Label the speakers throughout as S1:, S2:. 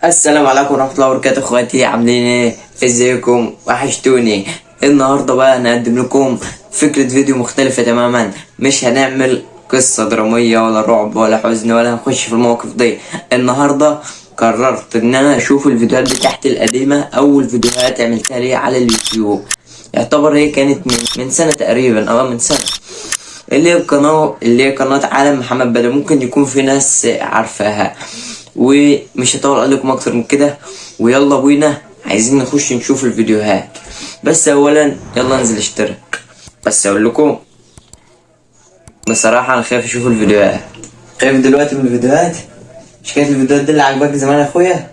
S1: السلام عليكم ورحمة الله وبركاته. اخواتي عاملين ايه؟ ازيكم؟ وحشتوني. النهاردة بقى هنقدم لكم فكرة فيديو مختلفة تماما. مش هنعمل قصة درامية ولا رعب ولا حزن ولا هنخش في المواقف دي. النهاردة قررت ان انا اشوف الفيديوهات بتاعتي القديمة، اول فيديوهات عملتها لي على اليوتيوب، يعتبر هي كانت من سنة تقريبا، من سنة، اللي هي القناة اللي هي قناة عالم محمد بدر، ممكن يكون في ناس عارفاها. ومش هطول عليكم اكتر من كده، ويلا بينا عايزين نخش نشوف الفيديوهات. بس اولا يلا انزل اشترك. بس اقول لكم بصراحة انا خايف اشوف الفيديوهات، خايف دلوقتي من الفيديوهات. مش كانت الفيديوهات دي اللي عجباك زمان يا اخويا؟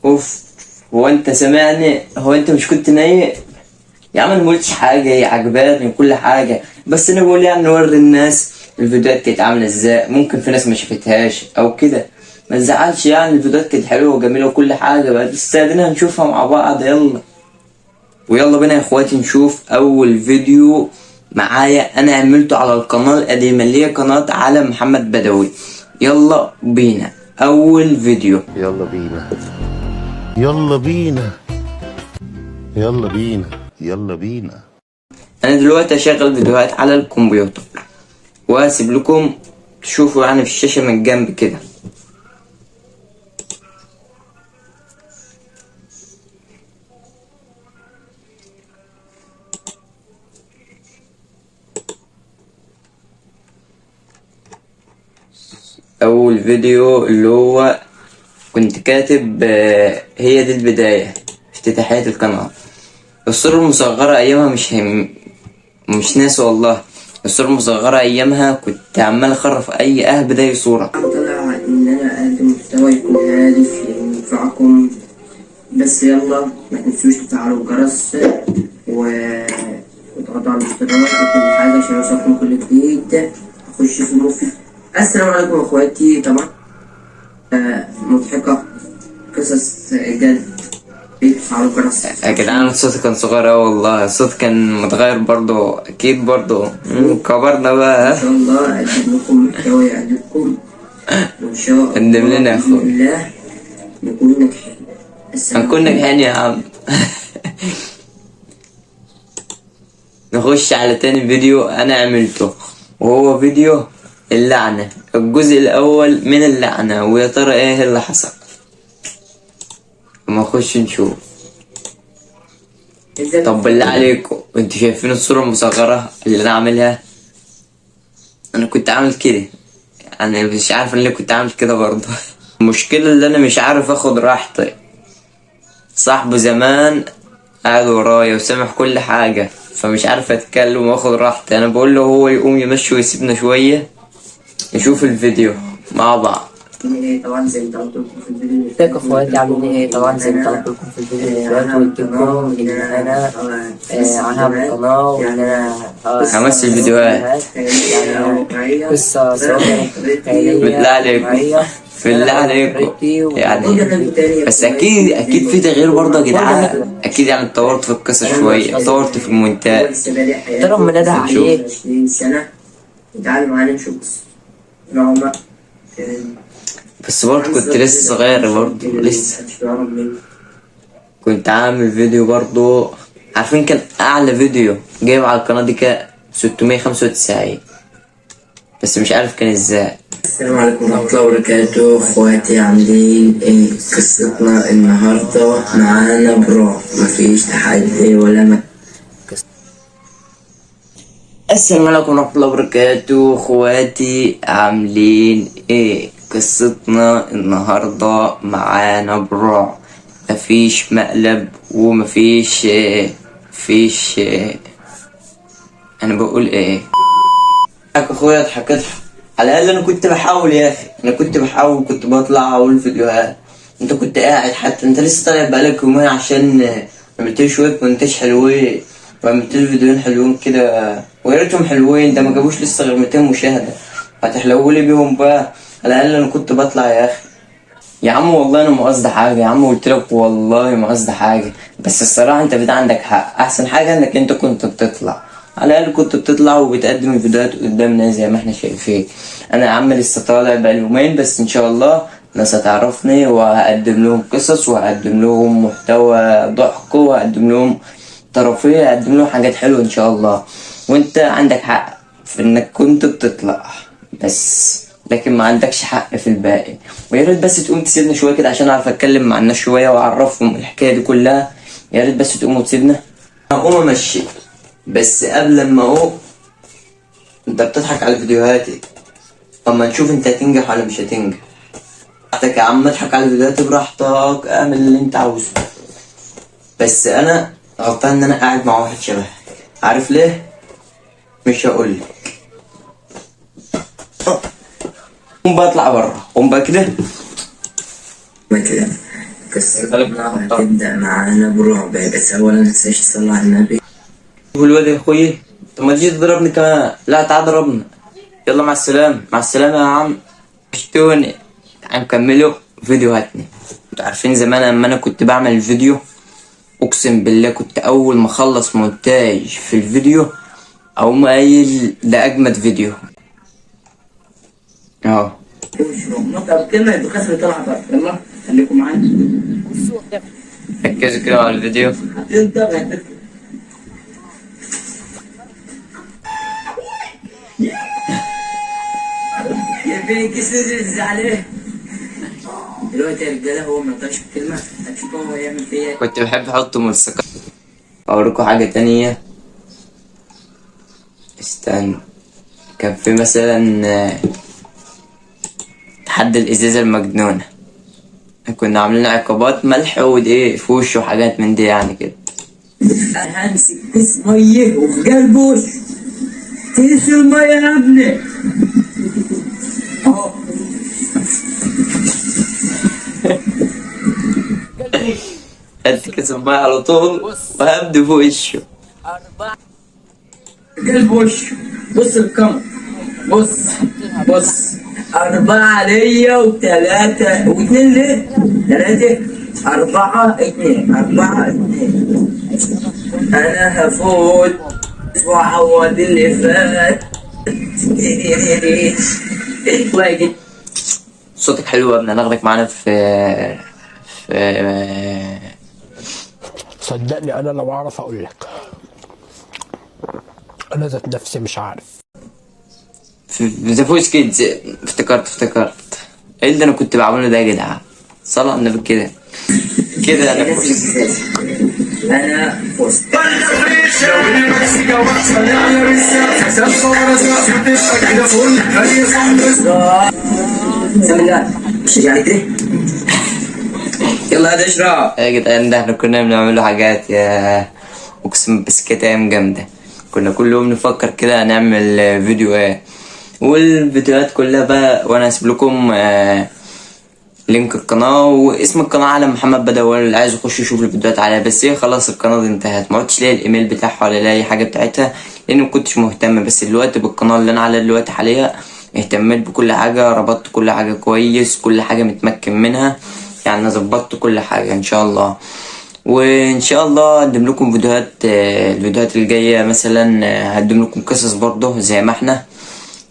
S1: اوف، هو انت سامعني؟ هو انت مش كنت نايم يا عم؟ انا ما قلتش حاجة، هي عجباني وكل حاجة، بس انا بقول يعني نوري الناس الفيديوهات كانت عامله ازاي، ممكن في ناس ما شافتهاش او كده. ما تزعلش يعني، الفيديوهات كانت حلوة وجميلة وكل حاجة، بقى بس ادينا هنشوفها مع بعض. يلا ويلا بينا يا اخواتي نشوف اول فيديو معايا انا عملته على القناة القديمة اللي هي قناة عالم محمد بدوي. يلا بينا اول فيديو.
S2: يلا بينا يلا بينا يلا بينا يلا بينا.
S1: انا دلوقتي هشغل فيديوهات على الكمبيوتر واسيب لكم تشوفوا يعني في الشاشة من جنب كده. اول فيديو اللي هو كنت كاتب هي دي البداية، افتتاحية القناة. الصورة المصغرة ايامها مش ناسي والله، الصورة المصغرة ايامها كنت عمال اخرف اي اهبد اي صورة.
S3: طلع ان انا اقدم محتوى يكون هادف ينفعكم، بس يلا ما تنسوش تفعلوا الجرس وتضغطوا على الاشتراك وكل حاجة عشان يوصلكم كل جديد. اخش في المفيد. السلام عليكم اخواتي. طبعا مضحكة، قصص جد، تفعلوا الجرس.
S1: يا جدعان الصوت كان صغير اوي والله، الصوت كان متغير برضو اكيد برضو. كبرنا بقى.
S3: ان شاء الله اقدم لكم محتوى يعجبكم، وان شاء الله
S1: قدم لنا يا
S3: بإذن
S1: اخويا.
S3: الله نكون ناجحين. السلام
S1: هنكون ناجحين يا عم. نخش على تاني فيديو انا عملته، وهو فيديو اللعنة، الجزء الاول من اللعنة، ويا ترى ايه اللي حصل. اما نخش نشوف. طب بالله عليكم انتوا شايفين الصورة المصغرة اللي انا عاملها؟ انا كنت عامل كده، انا مش عارف انا ليه كنت عامل كده برضه. المشكلة اللي انا مش عارف اخد راحتي، صاحبه زمان قاعد ورايا وسامح كل حاجة، فمش عارف اتكلم واخد راحتي. انا بقول له هو يقوم يمشي ويسيبنا شوية نشوف الفيديو مع بعض.
S3: طبعا زي ما طلبت لكم في الفيديو اللي
S4: ازيكم اخواتي عاملين ايه؟ طبعا زي ما طلبت لكم في الفيديو اللي فات وقلت لكم ان انا هعمل قناة وان انا
S1: همثل فيديوهات.
S4: يعني قصة سواء خيالية
S1: بالله عليكم.
S4: واقعية.
S1: بالله عليكم يعني، بس اكيد اكيد في تغيير برضه يا جدعان، اكيد يعني اتطورت في القصة شوية، اتطورت في المونتاج.
S4: ترى ما نده عليه.
S3: 20 سنة. وتعالوا معانا نشوف دراما.
S1: بس برضه كنت لسه صغير برضه، لسه كنت عامل فيديو برضه، عارفين كان اعلى فيديو جايب على القناة دي كان 695، بس مش عارف كان ازاي.
S3: السلام عليكم ورحمة الله وبركاته اخواتي عاملين ايه؟ قصتنا النهاردة معانا برعب، مفيش تحدي ولا
S1: السلام عليكم ورحمة الله وبركاته اخواتي عاملين ايه؟ قصتنا النهاردة معانا برعب، مفيش مقلب ومفيش فيش. انا بقول ايه؟ اضحك اخويا، اضحك اضحك. على الاقل انا كنت بحاول يا اخي، انا كنت بحاول، كنت بطلع اقول فيديوهات، انت كنت قاعد، حتى انت لسه طالع بقالك يومين عشان عملت لي شوية مونتاج حلوين وعملت لي فيديوهين حلوين كده، ويا ريتهم حلوين، ده ما جابوش لسه غير 200 مشاهدة، هتحلو لي بيهم بقى. على الاقل انا كنت بطلع يا اخي. يا عم والله انا ما قصدي حاجة يا عم، قلت لك والله ما قصدي حاجة، بس الصراحة انت بدا عندك حق، احسن حاجة انك انت كنت بتطلع، على الاقل كنت بتطلع وبتقدم الفيديوهات قدامنا زي ما احنا شايفين. انا يا عم لسه طالع بقالي يومين، بس ان شاء الله ناس هتعرفني، وهقدم لهم قصص، وهقدم لهم محتوى ضحك، وهقدم لهم ترفيه، هقدم لهم حاجات حلوة ان شاء الله. وانت عندك حق في انك كنت بتطلع بس، لكن ما عندكش حق في الباقي. ويا ريت بس تقوم تسيبنا شوية كده عشان اعرف اتكلم مع الناس شوية واعرفهم الحكاية دي كلها. يا ريت بس تقوم وتسيبنا. هقوم امشي، بس قبل ما اقوم، انت بتضحك على فيديوهاتي. اما نشوف انت هتنجح ولا مش هتنجح. براحتك يا عم، اضحك على فيديوهاتي براحتك، اعمل اللي انت عاوزه، بس انا غلطان ان انا قاعد مع واحد شبهك. عارف ليه؟ مش هقولك. قوم بقى اطلع بره، قوم بقى كده.
S3: كده قصتنا هتبدأ معانا برعب، بس أولا متنساش تصلي على النبي.
S1: الواد يا اخوي، طب ما تجي تضربني كمان. لا تعال ضربنا، يلا مع السلامة، مع السلامة يا عم. شتوني هنكملوا فيديوهاتنا. انتوا عارفين زمان لما انا كنت بعمل الفيديو، اقسم بالله كنت اول ما اخلص مونتاج في الفيديو اقوم قايل ده اجمد فيديو. اهو.
S3: طب كلمة يبقى طلع بره، يلا خليكم معانا.
S1: ركزوا كده على الفيديو.
S3: انت يا فين كيس نزل عليه دلوقتي يا رجاله، هو ما يقدرش بكلمه، هتشوف هو هيعمل فيا.
S1: كنت بحب احط ملصقات. اوريكم حاجة تانية، استنى. كان في مثلا تحدي الازازة المجنونة، كنا عاملين عقابات ملح ودقيق في وشه وحاجات من دي يعني كده.
S3: انا همسك كيس مية وفي قلبه كيس المية يا ابني اهو.
S1: خدت كيس المية على طول وهبد فوق وشه.
S3: قلب وشه. بص الكاميرا، بص بص، 4 ليا و3 و2 ليه؟ 3 4 2 4 2. أنا هفوت وأعوض اللي فات. واجد.
S1: صوتك حلو يا ابني، هناخدك معانا في
S5: صدقني انا لو اعرف اقول لك، انا ذات نفسي مش عارف.
S1: في The Voice Kids. افتكرت ايه اللي انا كنت بعمله ده يا جدعان؟ صلاة على النبي كده كده انا فزت.
S3: انا فزت. بسم الله، شجعني كده، يلا هذا اشرب
S1: يا جدعان. ده احنا كنا بنعمله حاجات يا اقسم، بس كانت ايام جامدة. كنا كل يوم نفكر كده هنعمل فيديو ايه، والفيديوهات كلها بقى. وانا هسيب لكم link القناة واسم القناة على محمد بدوي، اللي عايز يخش يشوف الفيديوهات عليها. بس ايه، خلاص القناة دي انتهت، ما عدتش لاقي الايميل بتاعها ولا لاقي حاجة بتاعتها، لان ما كنتش مهتم. بس دلوقتي بالقناة اللي انا عليها دلوقتي حاليا اهتميت بكل حاجة، ربطت كل حاجة كويس، كل حاجة متمكن منها، يعني ظبطت كل حاجة ان شاء الله. وان شاء الله اقدم لكم فيديوهات، الفيديوهات الجاية مثلا، هقدم لكم قصص برضه زي ما احنا،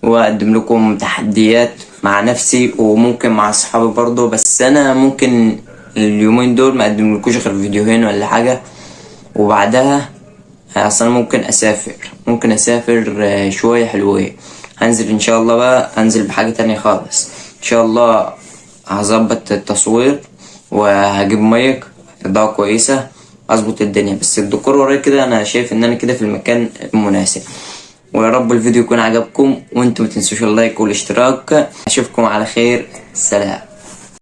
S1: واقدم لكم تحديات مع نفسي وممكن مع اصحابي برضه. بس انا ممكن اليومين دول ما اقدم لكوش غير فيديوهين ولا حاجة، وبعدها اصلا ممكن اسافر، شوية حلوين. هنزل ان شاء الله بقى، هنزل بحاجة تانية خالص ان شاء الله. هظبط التصوير وهجيب مايك، اضاءة كويسة، اظبط الدنيا. بس الديكور ورايا كده، انا شايف ان انا كده في المكان المناسب. ويا رب الفيديو يكون عجبكم، وانتم متنسوش ال like والاشتراك. اشوفكم على خير، سلام.